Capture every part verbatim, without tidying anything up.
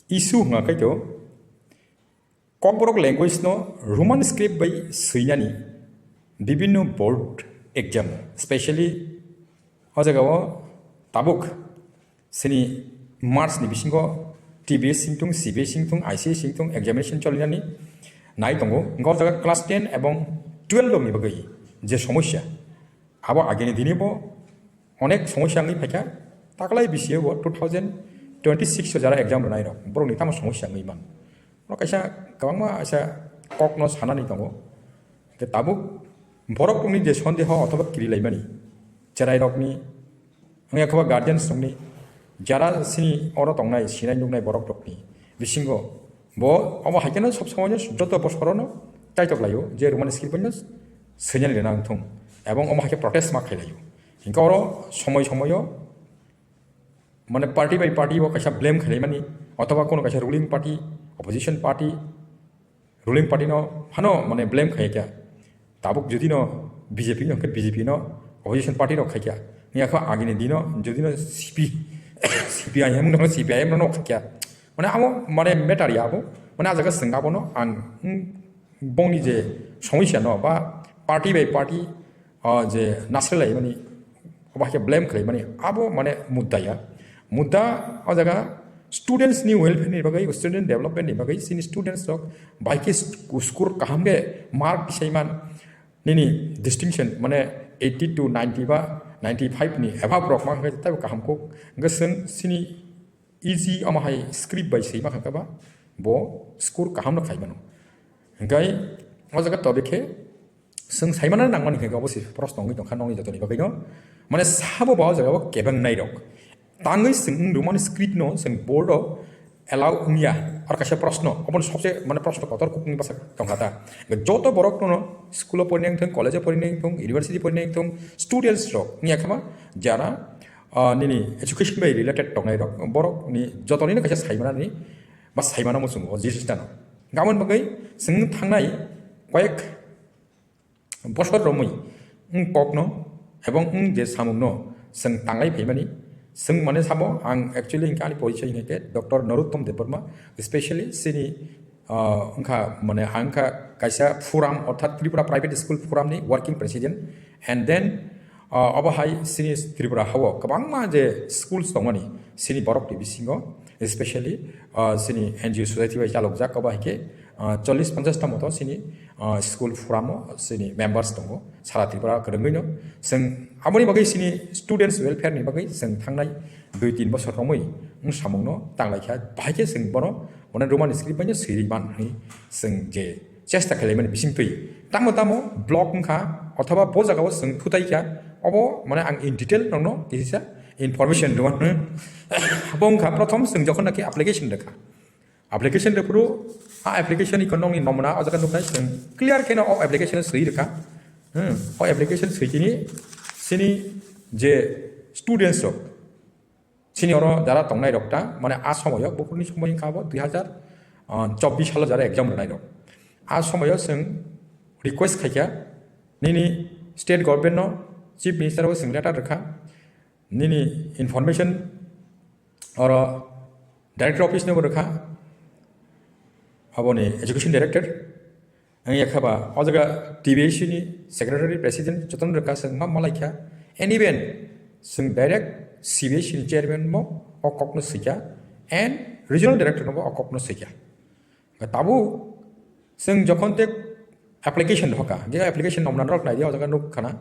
Issue hwnkha khe to Kokborok language no Roman script bai swinani bibinno board exam, specially o jaga o tabuk sini March ni bisingo T B S singtung, C B S singtung, I C S singtung examination cholinani nai tongo. Hwnkhe o jaga class ten ebong twelve rokni bagwi je somosya, abo agini dini bo onek somosya wngwi phaikha. Taklai bisiyo bo two thousand twenty-six o jara exam rwnai rok, borokni tamo somosya wngwi man. Borok kaisa kwbangma kaisa kokno sanani tongo. Hwnkhe tabuk borok rokni je sondeho othoba kirilaimani, cherai rokni, wngya khe ba guardians rokni, jara sini oro tongnai, sinai nuknai borok rokni bisingo bo omo hai kheno sob somoino joto bosorono kaitok laio je Roman script bai no swinani rwna wngthung, ebong omo hai khe protest ma khailaio. Hingke oro somoi somoio mane party bai party bo kaisa blame khaimani, othoba kono kaisa ruling party, opposition party, ruling party no phano mane blame khai kya. Tabuk jodi no B J P no khe B J P no opposition party rok khai kya. Ni akha agini dino jodi no C P, C P I M no C P I M no khai kya. Mane amo mane matter ya abo. Mane ajaga sengabo no ang, hmm, bongni je somosya no ba party by party, o je nasrelai mani, obo hai khe blame khlai mani, abo mane mudda ya. Mudda o jaga students ni welfare ni bagwi, student development ni bagwi, sini students rok bai khe sku-, score kaham khe mark tisai man, nini distinction mane eighty to ninety ba ninety five ni above rok ma khe taibo kaham kuk. Hwnkhe chwng sini easy omo hai script bai swi ma kha khe ba bo score kaham no khai mano. Hwnkhe o jaga tobe khe chwng saimano nangmani khe obo se proshno wngwi tongkha nokni jotoni bagwino. Mane sabo ba o jaga o kebeng nai rok. Tangwi chwng wng rwmani script no chwng board o allow wngya. Aro kaisa proshno, obo sobse mane proshno kotor kukungni bwsa tongkha ta. Joto borok no school o porinai wngthung, college o porinai wngthung, university porinai wngthung, students rok wngya khama jara, ah, nini education bai related tongnai rok. Borok ni jotoni no kaisa saimano ni ba saimano muchungo o jisistano. Gamon bagwi chwng thangnai koyek bosor romwi wng kokno ebong wng je samungno chwng tanglai phaimani, chwng mane sabo ang actually hwnkhe ani porichoi hwnkhe Doctor Narottam Debbarma, specially chini, ah, wngkha mane ang wngkha kaisa forum orthat Tripura Private School Forum ni working president, and then, ah, obo hai chini Tripura hao kwbangma je schools tongmani chini borok ni bisingo, especially, ah, chini N G O society bai chalokjak, obo hai khe, ah, chollish ponchash ta moto chini, ah, school forum o chini members tongo, sara Tripura kwrwngwi no. Chwng aboni bagwi chini students welfare ni bagwi chwng thangnai dui tin bosor romwi wng samungno tanglai kha, bahai khe chwng bono, bono Roman script bai no swirwi man hwnwi chwng je chesta khlaimani bisingtwi. Tamo tamo block wngkha, othoba bo jagao chwng thutai kha, obo mane ang in detail nokno kisa information rwmano. Bo wngkha prothom chwng jokhon naki application rwkha. Application rwphuru a application iko nokni nomna o jaga nuknai chwng clear kheno o application swi rwkha. Hmm, o application swi tini chini je students rok, chini oro jara tongnai rok ta, mane a somoyo, bukurni somoi wngkha bo dui hazar chobbish salo jara exam rwnai rok. A somoyo chwng request khaikha, nini state government no, chief minister bo chwng letter rwkha, nini information oro director office no bo rwkha, aboni education director. Ang yakha ba o jaga T B S C ni secretary president jotono rwkha, chwng ma malai kha. And even chwng direct C B S C ni chairman bo o kokno swikha, and regional director no bo o kokno swikha. Tabuk chwng jokhon te application hoka, je application nomna rok nai o jaga nuk khana,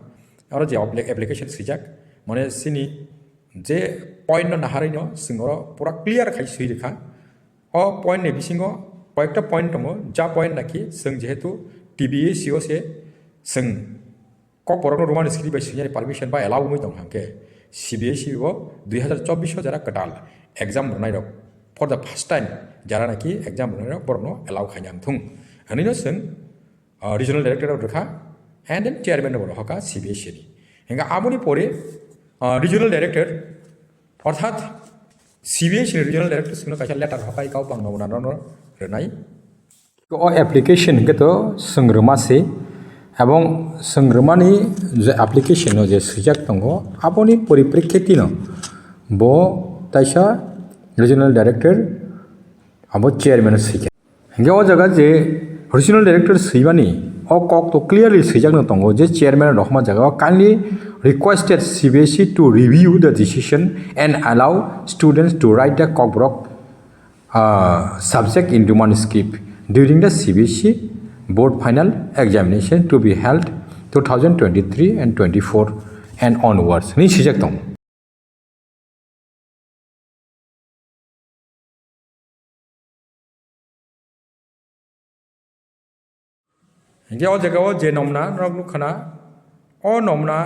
aro je appli-, application swijak, mane sini je point no naharwi no chwng oro pura clear khai swi rwkha. O point ni bisingo koyekta point tongo, ja point naki chwng jehetu T B S C o se chwng Kokborokno Roman script bai swinani permission ba allow wngwi tong hwnkhe, C B S E bo dui hazar chobbish o jara kwtal exam rwnairok for the first time jara naki exam rwnairok borokno allow khaina wngthung hwnwino chwng, ah, regional director rok rwkha, and then chairman rok hoka C B S E ni. Hingkha aboni pore, ah, regional director orthat C B S E ni regional director chwngno kaisa letter hokai kau bangno unano rwnai. O application hwnkhe to chwng rwma se, ebong chwng rwmani je application o je swijak tongo, aboni poriprekhitino bo taisa regional director Abo chairman swi kha. Hingke o jaga je regional director swimani o kok to clearly swijak no tongo je chairman rohorma jaga o kindly requested C B S E to review the decision and allow students to write the Kokborok, uh, subject in Roman script during the C B S E board final examination to be held two thousand twenty-three and twenty-four and onwards. Ni swijak tongo. Hingke o jaga o je nomna norok nukha na, o nomna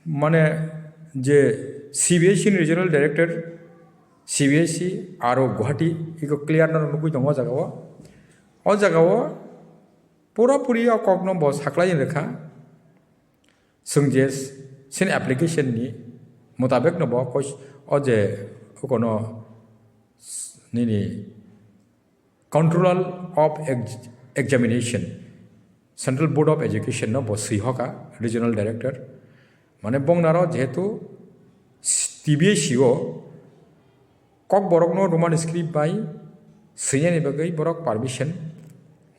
mane je C B S E ni regional director, C B S E aro Guwahati iko clear norok nukui tongo o jaga o. O jaga o pura puri o kokno bo saklai rwkha. Chwng je sin application ni mutabek no bo kos-, o je kono nini Controller of Ex-, Examination, Central Board of Education no bo swi hoka, Regional Director. Mane bong naro jehetu T B S E o Kokborok no Roman script bai swinani bagwi borok permission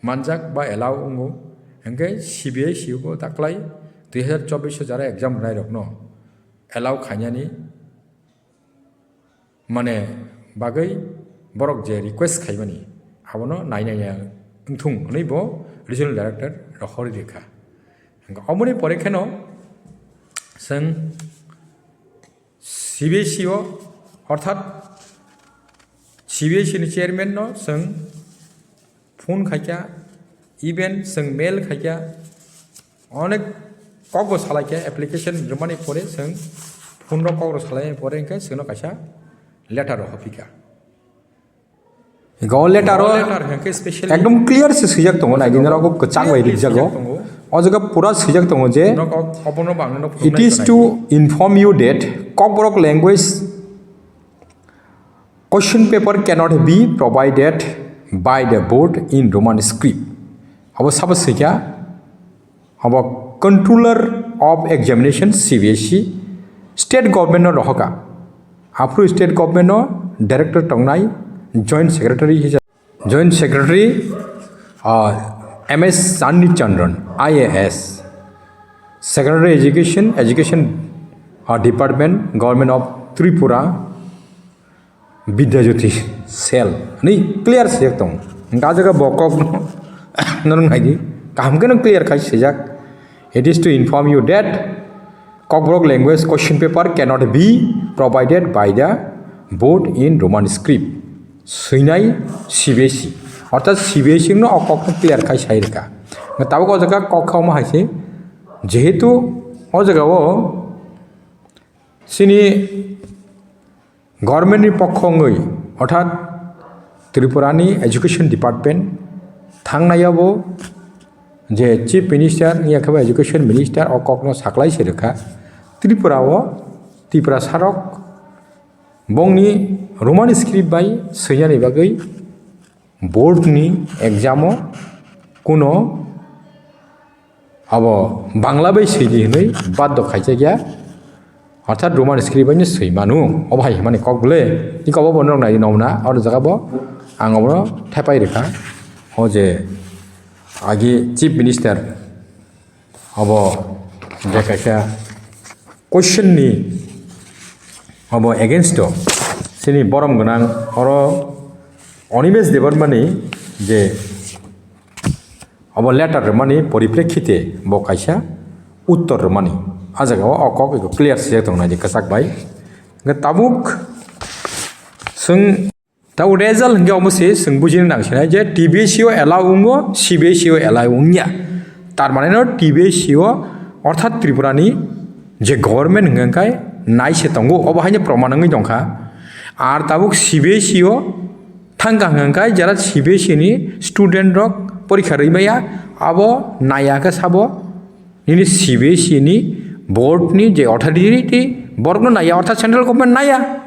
manjak ba allow wngo. Hingke C B S E o bo taklai dui hazar chobbish o jara exam rwnai rok no allow khainani mane bagwi borok je request khaimani abono nai nai ya wngthung hwnwi bo regional director rohorwi rikha. Hingke oboni pore kheno chwng C B S E o, orthat C B S E ni chairman no chwng phone khaikha, even chwng mail khaikha, onek kokbo salaikha, application rwmani pore chwng phone rok kokro salaimani pore hingke chwngno kaisa letter rok hophikha. Go letter o letter hingke specially ekdom clear se swijak tongo, naidi norok kwchang bai rijak o. O jaga pura swijak tongo je, it is to inform you that Kokborok language question paper cannot be provided by the board in Roman script. Abo sabo swijak. Abo Controller of Examination, C B S E, state government no rohoka. Aphuru state government no director tongnai joint secretary hisa-, joint secretary, ah, M S Channi Chandran, I A S, Secretary Education, Education, ah, Department, Government of Tripura, Bidya Jyoti cell ni clear swijak tongo. Hingke ah jaga bo kok no, norok naidi, kaham khe no clear khai swijak. It is to inform you that Kokborok language question paper cannot be provided by the board in Roman script. Swinai C B S E. Orthat C B S E no o kok no clear khai sai rwkha. Tabuk o jaga kok kha omo hai se. Jehetu o jaga o chini Government ni pokho wngwi, orthat Tripura ni Education Department thangnai o bo je Chief Minister wngya khe bo Education Minister o kok no saklai se rwkha. Tripura o Tiprasa rok bongni Roman script bai swinani bagwi board ni exam o kuno abo Bangla bai swi di hwnwi baddo khaijak ya, orthat Roman script bai no swi manu, obo hai hwnmani kok bwle. Tei kok bo norok nai nong na, oro jaga bo ang obo thepai rwkha. O je agi Chief Minister abo je kaisa question ni abo against o chini borom gwnang oro Animesh Debbarma ni je abo letter rwmani poriprekhite bo kaisa uttor rwmani. A jaga o o kok eko clear swijak tongo naidi kwchak bai. Hwnkhe tabuk chwng Tabuk result hwnkhe omo se chwng bujina nang sinai je T B S E o allow wngo, C B S E o allow wngya. Tar mane no T B S E o orthat Tripura ni je government hwnkhe khai nai se tongo, obo haino proman wngwi tongkha. Ar tabuk C B S E o thangkha hwnkhe khai jara C B S E ni student rok porikha rwi maya, abo naiya khe sabo nini C B S E ni board ni je authority borok no naiya, orthat central government naiya.